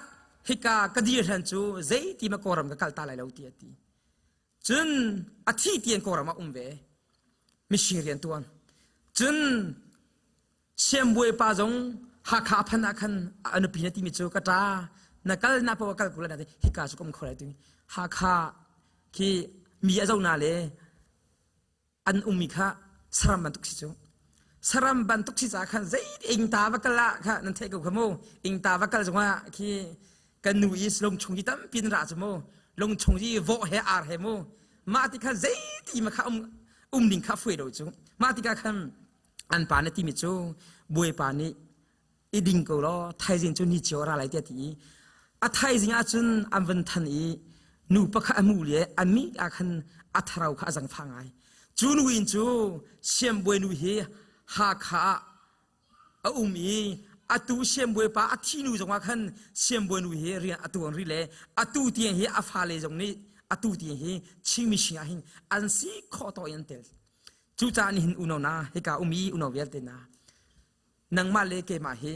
Speaker 1: hika ka dir hlan cu zeiti ma Kawlram ka kal ta lai lo ti a ti. Cun a thi tian Kawlram ah um ve. Missionary rian tuan. Cun Siambawipa zong Hakha a phanh ah khan a nupi na timi cu ka ṭa na kal na paoh kal ko lai na ti hika cu ka um kho lai ti Hakha khi mi a zoh na le an ummi kha saram bantuk si cu saram bantuk si caah khan zei ingta va kal ah kha nan theih ko kha mu ingta va kal zongah khi kan nu i lung chung hi tampi nan ra cu mu lung chung hi vawh he ar he mu mah ti khan zeiti ma kha um um ding kha fuai lo cu mah tikah khan an pa na timi cu bawipa nih i ding ko law thaizing cu ni cio ra lai tiah ti i a thaizing ah cun an van than i nu pakhat a mu le a mi ah khan a tharau kha a zangfah ngai cu nu in cu siambawi nu hi Hakha ah a um i atu siambawi pa a thi nu zongah khan siambawi nu hi rian a tuan rih le atu tiang hi a fale zong nih atu tiang hi Chin mising ah hin an si khawh tawk in an tel Cucaah nihin unau na hika umi unau vialte na nangmah le keimah hi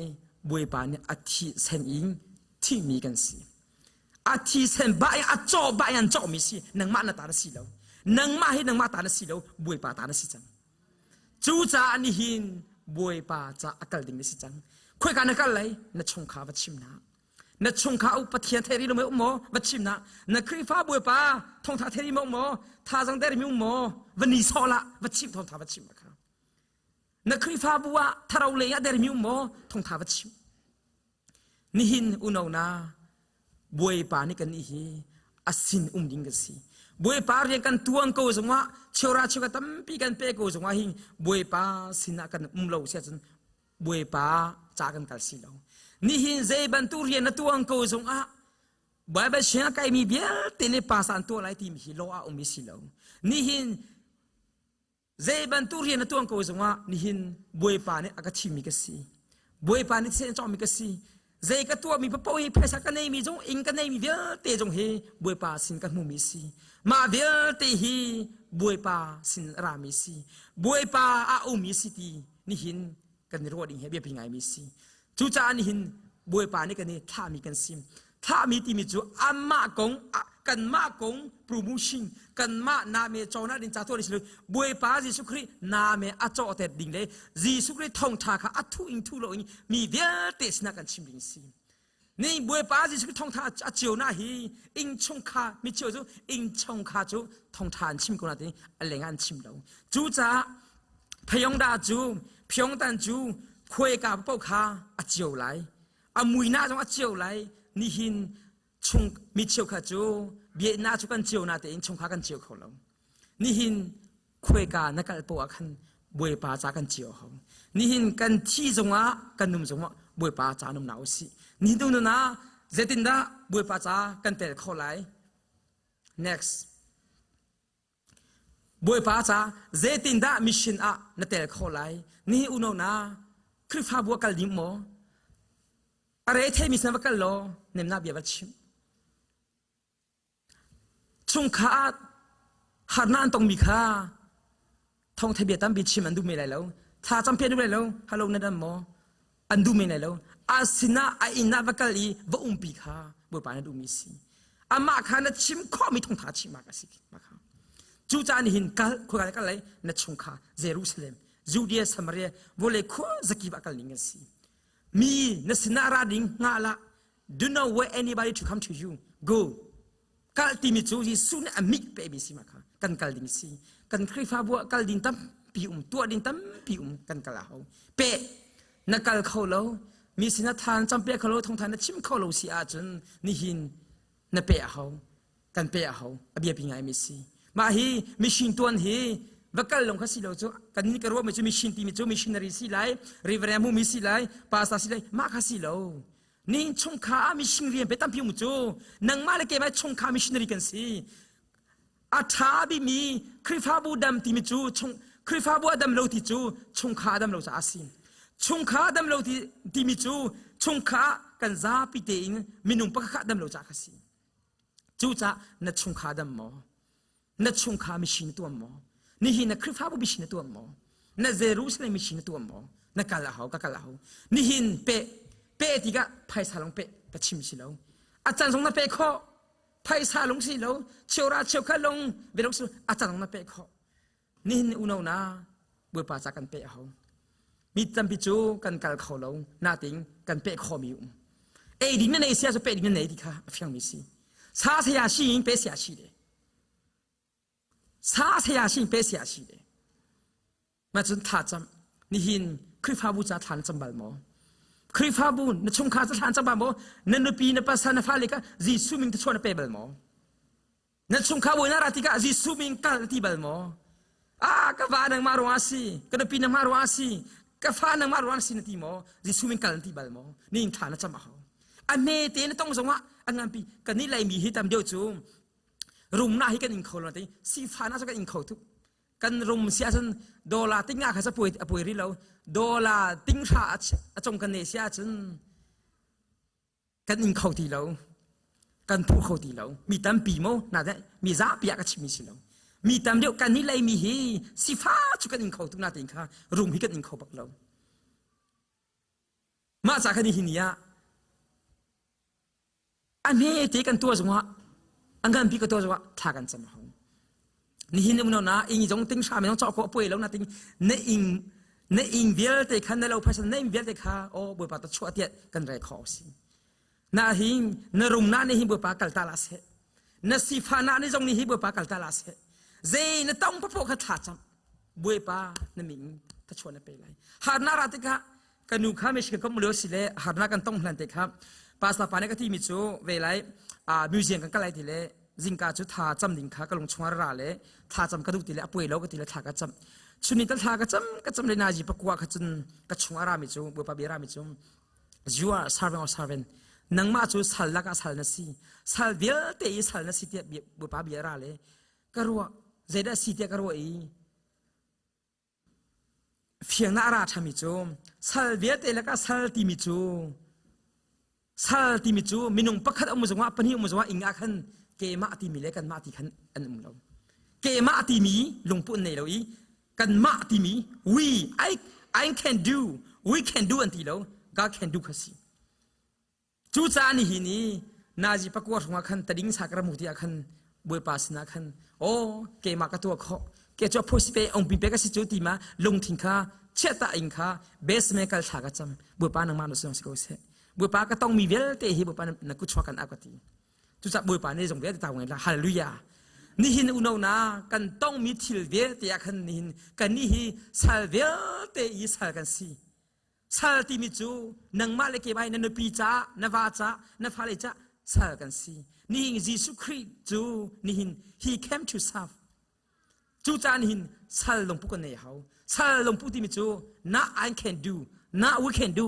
Speaker 1: Bawipa nih a thi sen in thihmi kan si. A thi sen ba in a caw ba in an cawhmi si nangmah na ta na si lo. Nangmah hi nangmah ta na si lo Bawipa ta na si cang. Cucaah nihin Bawipa ca a kal ding na si cang. Khoika na kal lai na chungkha va chim na. Na chungkha u Pathian thei rih lo mei um maw? Va chim na. Na Khrihfa Bawipa thawngtha thei rih maw um maw? Thazang der mi um maw? Va ni sawh lah va chim thawngtha va chim kha. Na Khrihfabu ah tharo le a der mi um maw? Thawngtha va chim. Nihin unau na Bawipa nih kan nih hi asin um ding kan si. Bawipa rian kan tuan ko zongah cheura cheuka tampi kan pe ko zongah hin Bawipa sinah kan um lo sia cun Bawipa ca kan kal si lo. Nihin zei bantuk rian na tuan ko zongah Baibal siang a kaimi vialte nih pastor an tuah lai timi hi law ah um i si lo. Nihin zei bantuk rian na tuan ko zongah nihin Bawipa nih a ka thimmi ka si. Bawipa nih thisen a cawkmi ka si. Zei ka tuahmi paoh hi phaisa ka neimi zong inn ka neimi vialte zong hi Bawipa sin ka hmumi si. Mah vialte hi Bawipa sin a rami si. Bawipa a ummi si ti nihin kan i ruah ding hi biapi ngaimi si. Cucaah nihin Bawipa nih kan i thlahmi kan si. Thlahmi timi cu amah kong kanmah kong promotion kanmah name cawnak ding ca tuah ding si lo Bawipa Jesuh Khrih name a cawhter ding le Jesuh Khrih thawngṭha kha a thu in thu lo in mi vialte sinah kan chim ding si. Ni Bawipa Jesuh Khrih thawngṭha a cio na hi innchungkha mi cio cu innchungkha cu thawngṭha an chim ko na ti a leng an chim lo. Cucaah Phayongda cu Phyongtan cu khuaika paoh kha a cio lai. A muina zong a cio lai. Nihin chung mi cheukhat cu biakinn cu kan cio na tein chungkha kan cio kho lo. Nihin khuaika na kal poah khan Bawipa ca kan cio ho. Nihin kan thi zongah kan num zongah Bawipa ca num na usih. Nihin tu nun ah zeitindah Bawipa ca kan tel kho lai? Next. Bawipa ca zeitindah mission ah na tel kho lai? Nihin unau na Khrihfabu ah kal ding maw? A re theimi sin va kal law nemnak bia va chim. Chungkhar ah harnak an tongmi kha thawngtha bia tampi chim an duh men lai lo. Thla campi an duh lai lo. Hello na dam maw? An duh men lai lo. A sinah a inn ah va kal i va umpi kha Bawipa na duhmi si. Amah kha na chim khawhmi thawngtha chim a si. Cucaah nihin kal khuakai kal lai na chungkhar Jerusalem, Judea, Samaria, vawlei khua zakip ah kal ning an si. Mi na sinah ra ding ngah lah Do not wait anybody to come to you. Go. Kal timi cu Jesuh nih a mit pehmi si ma kha kan kal ding si. Kan Khrihfabu ah kal ding tampi um, tuah ding tampi um kan kal a hau. Pe na kal kho lo, mi sinah than campiak kho lo, thawngtha na chim kho lo si ahcun nihin na pe a hau. Kan pe a hau. A biapi ngaimi si. Mah hi mission tuan hi va kal lawng kha si lo cu kan nih ka ruahmi cu mission timi cu missionary si lai, reverend hmumi si lai, pastor si lai, mah kha si lo. Nihin chungkhar ah missionary rian pe tampi um cu nangmah le keimah chungkhar missionary kan si. A ṭha bimi Khrihfabu dam timi cu chung Khrihfabu a dam lo ti cu chungkhar a dam lo caah a si. Chungkhar a dam lo ti timi cu chungkhar kan zapi tein minung pakhat dam lo caah kha si. Cucaah na chungkhar dam maw? Na chungkhar mission na tuam maw? Nihin na Khrihfabu mission na tuam maw? Na Jerusalem mission na tuam maw? Na kal a hau, ka kal a hau. Nihin pe pe tikah phaisa lawng pe ka chim si lo. A can zong na pe khawh. Phaisa lung si lo, cheura cheukhat lung belong si lo, a can zong na pe khawh. Nihin unau na. Bawipa ca kan peh a hau. Mi tampi cu kan kal kho lo, natin kan peh khawmi um. Ei ding na nei sia cu peh ding na nei ti kha a fiangmi si. Sa saya si in pe sia si de. Sa saya si in pe sia si de. Ma cun tha cam. Nihin Khrihfabu ca thlan cam bal maw? Khrihfabu na chungkhar ca thlan cam bal maw? Na nupi na pasal na fale ka Jesuh min te chuah na pe bal maw? Na chungkhar bawi na ra tikah Jesuh min kal ti bal maw? Ah, ka va nangmah ruangah si, ka nupi nangmah ruangah si, ka fa nangmah ruangah si na ti maw? Jesuh min kal na ti bal maw? Ning thla na cam a hau. A hme te na tong zongah a nganpi kan nih laimi hi tam deuh cu rumnak hi kan in kho lo te sifa na cu kan in kho tuk kan rum si ahcun dollar tinga kha sa puai a puai ri lo dollar tinghra a cung kan ne si ahcun kan ing kho ti lo kan phu kho ti lo mi tampi mo na de mi zapi ah ka chimmi si lo mi tam deuh kan nih leimi hi sifa cu kan ing kho tuk na tin kha rum hi kan ing kho bak lo mah ca khan hi ni ah a hme te kan tua zungah a nganpi ka tua zungah thla kan cam hau nihin um na ing zong ting hram zong chok ko puai lo na ting na ing na ing vialte kha na lo phaisa na ing vialte kha o bawipa ta chuah tiah kan re kho si na hin na rum na ni hi bawipa kal ta la se na sifa na ni zong ni hi bawipa kal ta la se zei na tong papo kha thla cham bawipa na ming ta chuah na pe lai har na ra tikah ka nu kha Michigan kom lio si le harnak kan tong hlan te kha pastor pa nih ka ti mi cu ve lai museum kan kal lai ti le zingka cu tha cam ding kha ka lung chung ra le tha cam ka duh ti le a puai lo ka ti le thla ka cam chuni ta thla ka cam ka cam le naji pakua kha cun ka chung a ra mi cu bawipa bia ra mi cu you are servant of servant nangmah cu sal lakah sal na si sal vialte i sal na si tiah bawipa bia ra le ka ruah zeidah si tiah ka ruah i Fiangnak a ra ṭhami cu sal vialte lakah sal timi cu sal timi cu minung pakhat um zongah pahnih um zongah ing ah khan keimah timi le kanmah ti khan an um lo. Keimah timi lungput an nei lo i kanmah timi we I I can do we can do an ti lo God can do kha si. Cucaah nihin i nazi pakua hrawngah khan tading sa ka ram ti ah khan Bawipa sinah khan aw keimah ka tuah khawh ke cu phosi pe ongpi pe ka si cu ti ma lungthin kha chiahta ing kha basement kal thla ka cam Bawipa nangmah na sung si ko seh Bawipa ka tongmi vialte hi Bawipa na kut chuak kan ap ka ti cucaah Bawipa nih zong vialte tau ngai la hallelujah nihin uno na kan tongmi thil vialte ah khan nihin kan nih hi sal vialte i sal kan si Sal timi cu nangmah le keimah na nupi caah, na va caah, na fale caah sal kan si. Nihin Jesuh Khrih cu nihin he came to serve. Cucaah nihin sal lungpu kan nei hau. Sal lungpu timi cu na I can do, na we can do,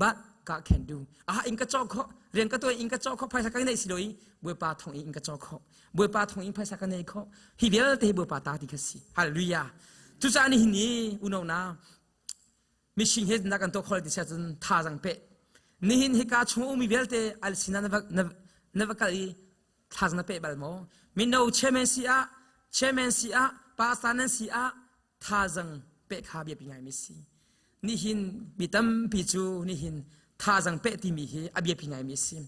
Speaker 1: but God can do. Ah in ka cawk khawh, rian ka tuah in ka cawk khawh, phaisa ka nei si lo i Bawipa thong in ka cawk khawh. Bawipa thong in phaisa ka nei khawh. Hi vialte hi Bawipa ta ti kha si. Hallelujah. Cucaah nihin ni unau na Mising he na kan tuah khol ti sia cun thazang pe nihin hika chung ummi vialte al sinah na va na va kal i thazang na pe bal maw mino chairman si ah chairman si ah pastor nan si ah thazang pe kha biapi ngai mi si nihin mi tampi cu nihin thazang pe timi hi a biapi ngai mi si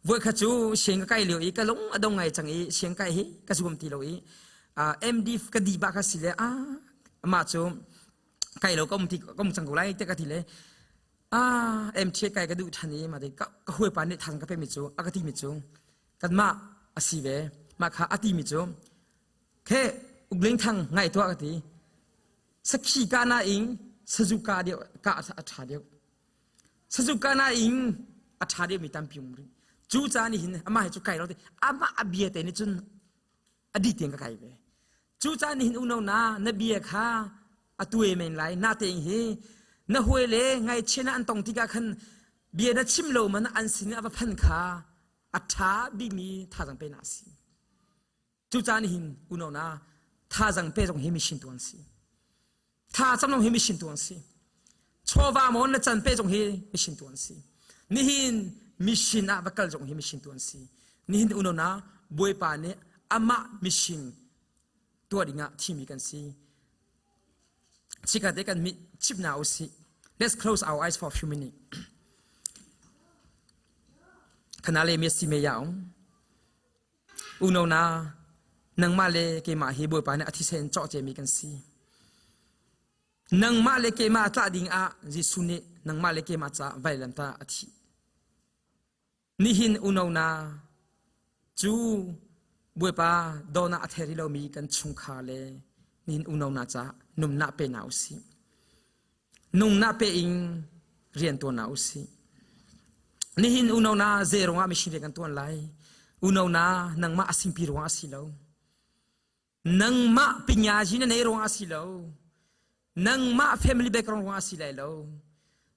Speaker 1: voi kha cu siang ka kai lio i ka lung a dong ngai cang i siang kai hi ka zuam ti lo i MD ka di ba kha si le a mah cu kai lo ka um ti ka um cang ko lai te ka ti le ah MTA kai ka duh than i ma te ka ka hawipa nih thang ka pe mi cu a ka ti mi cu kanmah a si ve mah kha a ti mi cu khe ugling thang ngai tuah ka ti sakhi ka na ing sazu ka deuh ka a tha deuh sazu ka na ing a tha deuh mi tampi um rih cu ca nih hin amah hi cu kai lo te amah a bia te nih cun a dih tiang ka kai ve Cucaah nihin unau na na bia kha a tuai men lai. Natein hi na hawi le ngaihchia na an tong tikah khan bia na chim lo man an sin a va phan kha a ṭha bikmi thazang pe na si. Cucaah nihin unau na thazang pe zong hi mission tuan si. Tha cam zong hi mission tuan si. Chawva maw na can pe zong hi mission tuan si. Nihin mission ah va kal zong hi mission tuan si. Nihin unau na Bawipa nih amah mission tuah dingah thimi kan si. Chikate kan mit chip na usih. Let's close our eyes for a few minutes. Khanale me si me yaung. Uno na nangmah le keimah hi Bawipa nih a thisen cawh cemi kan si. Nangmah le keimah tlah ding ah Jesuh nih nangmah le keimah caah vailamtah a thih. Nihin unau cu Bawipa dawhnak a thei rih lomi kan chungkhar le nihin unau hna caah numnak pe hna usih. Nungnak pe in rian tuan hna usih. Nihin unau hna zei ruangah mission rian kan tuan lai? Unau hna nangmah a singpi ruangah a si lo. Nangmah pinyazi na nei ruangah si lo. Nangmah family background ruangah si lai lo.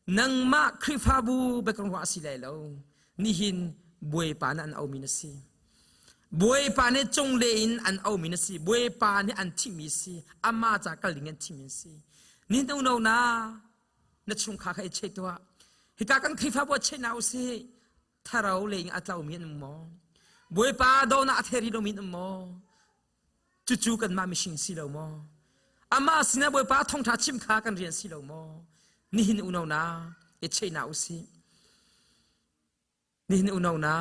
Speaker 1: Nangmah Khrihfabu background ruangah si lai lo. Nihin Bawipa nih an aumi na si. Bawipa nih cungle in an aumi na si. Bawipa nih an thimmi si. Amah ca kal ding an thimmi si. Nihin uno na na chungkhar kha i cheh tuah. Hika kan Khrihfabu ah cheh na usih. Thlarau lei in a tlaumi an um maw? Bawipa dawhnak a thei rih lomi an um maw? Cucu kanmah mihring si lo maw? Amah sinah Bawipa thawngṭha chim kha kan rian si lo maw? Nihin unau na i cheihna usih. Nihin unau na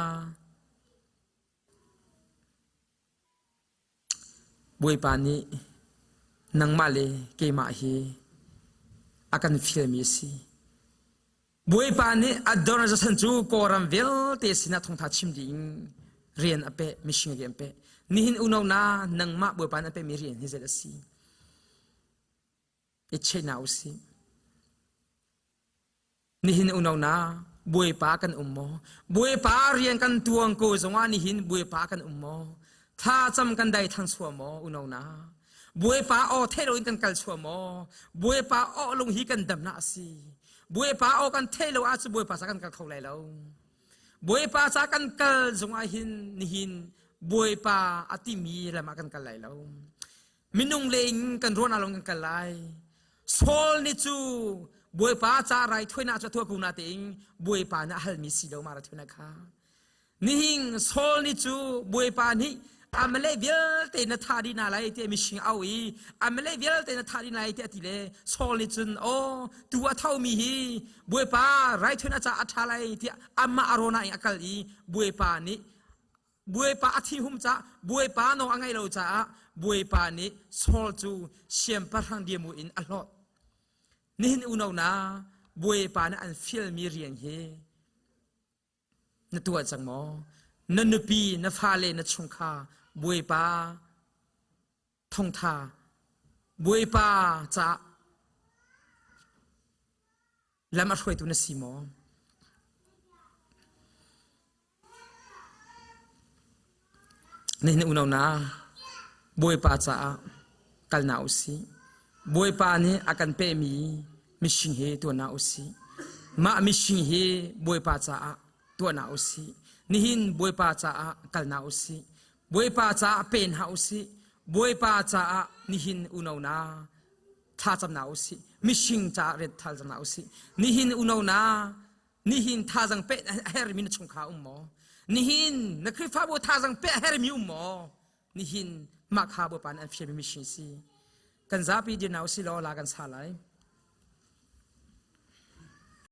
Speaker 1: Bawipa nih nangmah le keimah hi a kan fialmi a si. Bawipa nih a dor zasan cu Kawlram vialte sinah thawngtha chim ding rian a peh, mising rian peh. Nihin unau na nangmah Bawipa nih a pehmi rian hi zei a si? I cheihna usih. Nihin unau na Bawipa kan um maw? Bawipa rian kan tuang ko zongah nihin Bawipa kan um maw? Thlacam kan dai thang sua maw unau na? Bawipa aw theih loin kan kal sua maw? Bawipa aw lung hi kan damnak a si. Bawipa aw kan theih lo ahcun Bawipa sa kan kal kho lai lo. Bawipa ca kan kal zongah hin nihin Bawipa a timi lam ah kan kal lai lo. Minung le in kan ruahnak lawng kan kal lai. Saul nih cu Bawipa ca raithawinak cu a tuah ko na tein Bawipa nih a halmi si lo ma raithawinak kha. Nihin Saul nih cu Bawipa nih Amalek vialte na thah dih hna lai tiah mising au i Amalek vialte na thah dih hna lai tiah a ti le Saul nih cun aw tu a thomi hi Bawipa raithawinak caah a ṭha lai tiah amah a rawn ah in a kal i Bawipa nih Bawipa a thihum caah Bawipa nawl a ngaih lo caah Bawipa nih Saul cu siangpahrang dirhmun in a hlawt. Nihin unau na Bawipa nih an fialmi rian hi na tuah cang maw? Na nupi, na fale, na chungkhar Bawipa thongtha Bawipa caah lam a hruaitu na si maw? Nihin unau na Bawipa caah kal na usih. Bawipa nih a kan pehmi mising hi tuah na usih. Mah mising hi Bawipa caah tuah na usih. Nihin Bawipa caah kal na usih. Bawipa caah pe hna usih. Bawipa caah nihin unau na thlacam na usih. Mising caah rian thlacam na usih. Nihin unau na Nihin thazang pe a hermi na chungkhar um maw? Nihin na Khrihfabu thazang pe a hermi um maw? Nihin mah kha Bawipa nih an fialmi mission si. Kan zapi dir na usih law la kan sa lai.